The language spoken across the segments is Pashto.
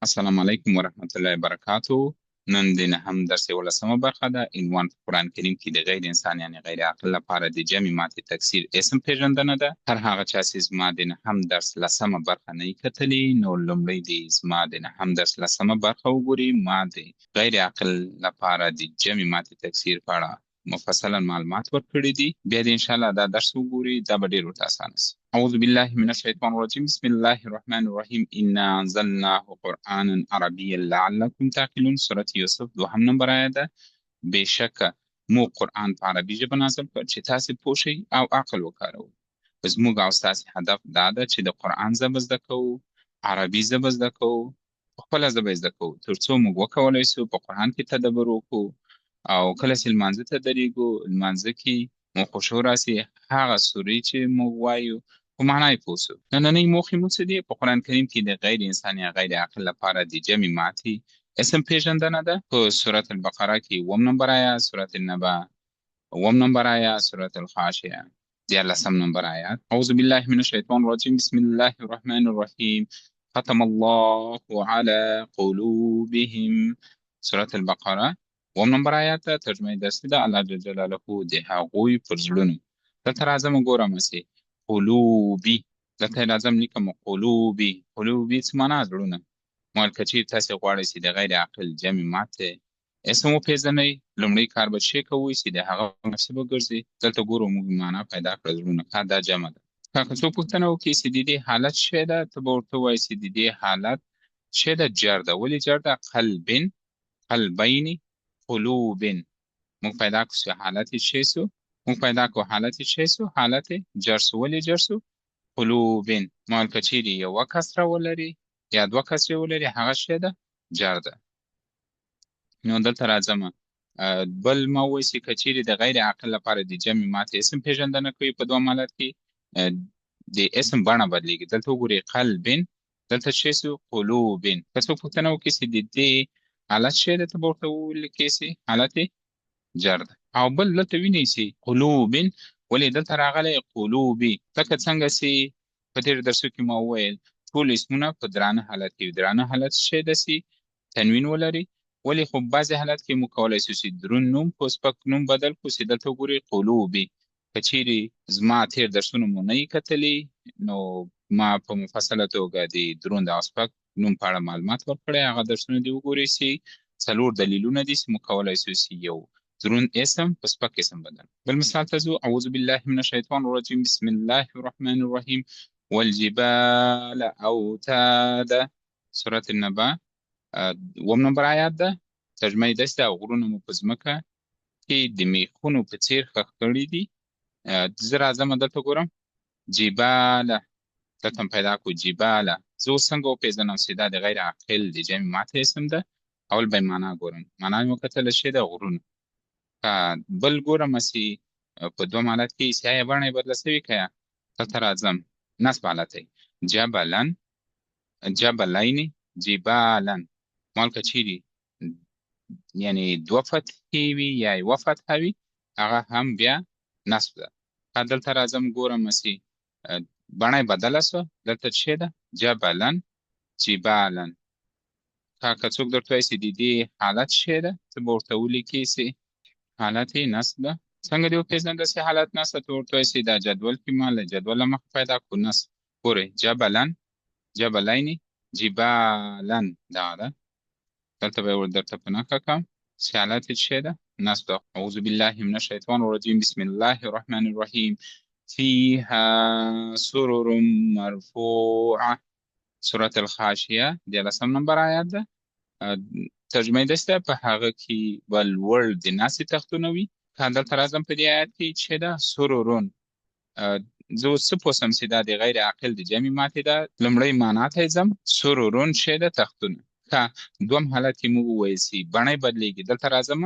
السلام علیکم ورحمت الله وبرکاته. نن د نهم درس یولسمه برخه ده. عنوان په قرآن کریم کې د غیر انسان یعنی غیر عاقل لپاره د جمع ماتې تکثیر اسم پیژندنه ده. هر هغه چا چې زما د نهم درس لسمه برخه نه کتلې، نو لومړی دې زما د نهم درس لسمه برخه وګوري. ما د غیر عاقل لپاره د جمع ماتې تکثیر په اړه مفصلا معلومات ورکړي دي. بیا دې انشاءالله دا درس وګوري، دا به ډېر ورته اسانه سي. اعوذ بالله من الشیطان الرجیم، بسم الله الرحمن الرحیم. انا انزلناه قرآنا عربیا لعلکم تعقلون. سورة یوسف دوهم نمبر آیت ده. بېشکه مو قرآن په عربي ژبه نازل کړ چې تاسې پوه شئ او عقل وکاروئ. زموږ او ستاسې هدف دا ده چې د قرآن ژبه زده کوو، عربي ژبه زده کوو، په خپله ژبه یې زده کوو، تر څو موږ وکولی سو په قرآن کې تدبر وکړو، او کله چې لمانځه ته درېږو، لمانځه کې مو خشوع راسي، هغه سورې چې موږ وایو په معنا یې پوه سو. نننۍ موخې مو څه دي؟ په قرآن کریم کې د غیر انسان یا غیر عاقل لپاره د جمع ماتې اسم پیژندنه ده. په سورة البقره کې اووم نمبر آیات، سورة النبأ اووم نمبر آیات، سورة الخاشعه دیارلسم نمبر آیات. اعوذ بالله من الشیطان الرجیم، بسم الله الرحمن الرحیم. ختم الله على قلوبهم. سورة البقره اووم نمبر آیات ده. ترجمه یې داسې ده: الله جل جلاله د هغوی پر زړونو. دلته راځم ګورم چې قلوبي، دلته یې راځم لیکم قلوبي. قلوبي څه معنا؟ زړونه. مول که چیرې تاسې غواړئ چې د غیر عاقل جمع ماته اسم وپېژنئ، لومړی کار به څه کوئ چې د هغه مناسب وګرځي. دلته ګورو موږ معنا پیدا کړه، زړونه، ښه دا جمع ده. که څوک پوښتنه وکړي چې د دې حالت څه ده، ته به ورته ووایې چې د دې حالت څه ده؟ جر ده. ولې جر ده؟ قلبن، قلبین، قلوبن. موږ پیدا کړو چې حالت یې څه سو، موږ پیدا کړو حالت یې څه سو، حالت یې جر سو. ولې جر سو؟ قلوبن. مال که چیرې یوه کسره ولري یا دوه کسرې ولري، هغه څه ده؟ جر ده. نو دلته راځم بل ما ووایي چې که چیرې د غیر عاقل لپاره د جمع ماتې اسم پیژندنه کوي، په دوه حالت کې د اسم بڼه بدلیږي. دلته وګورئ قلبن، دلته څه سو؟ قلوبن. که څوک پوښتنه وکړي چې د دې حالت څه ده، ته به ورته ولیکې چې حالت یې جر ده. او بل دلته وینئ چې قلوبن ولې دلته راغلی قلوبي؟ لکه څنګه چې په تېرو درسو کې ما وویل ټول اسمونه په درانه حالت کې وي. درانه حالت څه ده؟ چې تنوین ولري. ولې خو بعضې حالت کې موږ کولای شو چې درون نوم په سپک نوم بدل کړو، چې دلته وګورئ قلوبي. که چیرې زما تېر درسونه مو نه یي کتلي، نو ما په مفصله توګه د دروند او سپک نوم په اړه معلومات ورکړی، هغه درسونه دې وګورئ چې څلور دلیلونه دي چې موږ کولای شو چې یو دروند اسم په سپک اسم بدل. بل مثال ته ځو. اعوذ بالله من الشیطان الرجیم، بسم الله الرحمن الرحیم. والجبال اوتادا. سورة النبأ اووم نمبر آیات ده. ترجمه یې داسې ده: غرونه مو په ځمکه کې د میخونو په څیر ښخ کړي دي. زه راځم دلته ګورم جباله، دلته هم پیدا کړو جباله. زه اوس څنګه وپېژنم چې دا د غیر عاقل د جمع ماته اسم ده؟ اول به یې معنا ګورم. معنا مې وکتله چې ده غرونه. که بل ګورم چې په دوه حالت کې چې آیا بڼه یې بدله سوې که یا. دلته راځم نصب حالت دی، جبلن، جبلین، جبالن. مال که چیرې یعنی دوه فتحې وي یا یوه فتحه وي، هغه هم بیا نصب ده. که دلته راځم ګورم چې بڼه یې بدله سوه، دلته څه ده؟ جبلن، جبالن. که څوک درته وایي چې د دې حالت څه ده، ته به ورته ولیکې چې حالت یې نصب ده. څنګه دې وپېژنده چې حالت نصب؟ ته ورته وایي چې دا جدول کې ما له جدول له مخې پیدا کړو نصب. ګورئ جبلن، جبلین، جبالن دا ده. دلته به یې درته په نښه کړم چې حالت یې څه ده؟ نصب ده. اعوذ بالله من الشیطان الرجیم، بسم الله الرحمن الرحیم. فیها سرر مرفوعه. سورة الخاشعه دیارلسم نمبر آیات ده. ترجمه یې داسې ده: په هغه کې به لوړ د ناستې تختونه وي. که دلته راځم په دې آیات کې چې ده سرورون، زه اوس څه پوه سم چې دا د غیر عاقل د جمع ماتې ده؟ لومړی معنا ته یې ځم، سرورون چې ده تختونه. که دوم حالت کې موږ وویل چې بڼه یې بدلېږي، دلته راځم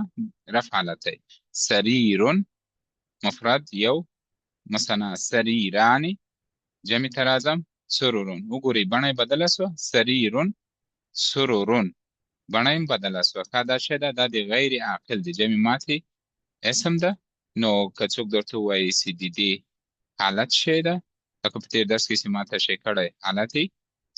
رفع حالت دی، سریرون مفرد یو مثنا، سریران جمع ته راځم سرورون. وګورئ بڼه یې بدله سوه، سریرون سرورون، بڼه یې بدله سوه. ښه دا څه ده؟ دا د غیر عاقل د جمع ماتې اسم ده. نو که څوک درته ووایي چې د دې حالت څه ده، لکه په تېر درس کې چې ما تشریح کړی، حالت یې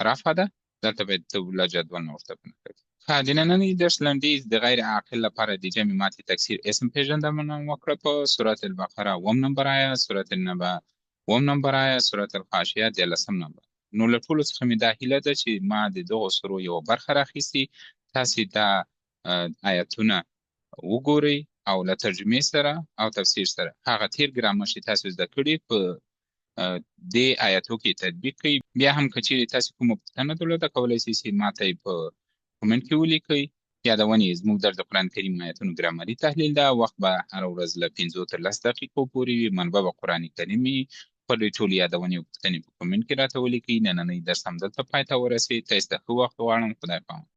رفع ده. دلته به ته له جدول نه ورته په نښه کړې. ښه، د نننۍ درس لنډیز: د غیر عاقل لپاره د جمع ماتې تکثیر اسم پېژندنه وکړه په سورة البقره اووم نمبر آیت، سورة النبأ اووم نمبر آیت، سورة الغاشیه 13 نمبر. نو له ټولو څخه مې دا هیله ده چې ما د دغو سورو یوه برخه راخیستې، تاسې دا آیتونه وګورئ او له ترجمې سره او تفسیر سره هغه تېر ګرامر چې تاسو زده کړي په دې آیتو کې تطبیق کړئ. بیا هم که چیرې تاسو کومه پوښتنه درلوده، کولی شئ چې ما ته یې په کومنټ کې ولیکئ. یادونې: زموږ درس د قرآن کریم آیتونو ګرامري تحلیل ده. وخت به هره ورځ له 5 تر 10 دقیقو پورې وي. منبع به قرآن کریم وي. خپلې ټولې یادونې او پوښتنې په کومنټ کې راته ولیکئ. نننۍ درس همدلته پای ته ورسېد. تاسو ته ښه وخت غواړم. خدای پامان.